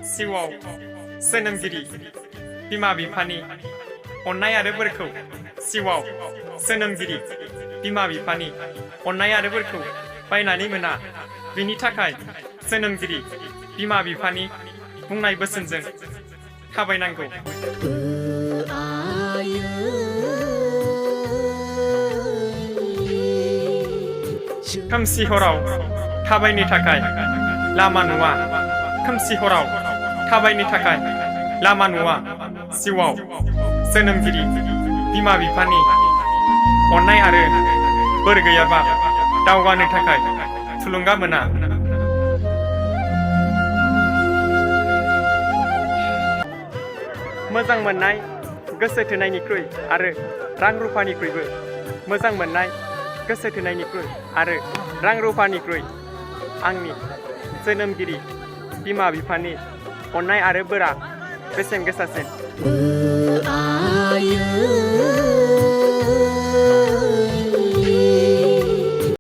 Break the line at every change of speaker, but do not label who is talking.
जिउआव जोनोमगिरि बिमा बिफानि अननाय आरो बोरखौ जिउआव जोनोमगिरि बिमा बिफानि अननाय आरो बोरखौ बायनानै मोना। बिनि थाखाय जोनोमगिरि बिमा बिफानि बुंनाय बोसोनजों थाबायनांगौ। खोमसि हराव थाबायनो थाखाय लामा नुवा। खोमसि हराव थाबायनो थाखाय लामा नुवा। जिउआव जोनोमगिरि बिमा बिफानि अननाय आरो बोर गैयाबा दावगानो थाखाय थुलुंगा मोना। मोजां मोननाय गोसो थोनायनिख्रुइ आरो रां रुफानिख्रुइबो मोजां मोननाय गोसो थोनायनिख्रुइ आरो रां रुफानिख्रुइ आंनि जोनोमगिरि बिमा बिफानि अननाय आरो बोरा बेसेन गोसासिन।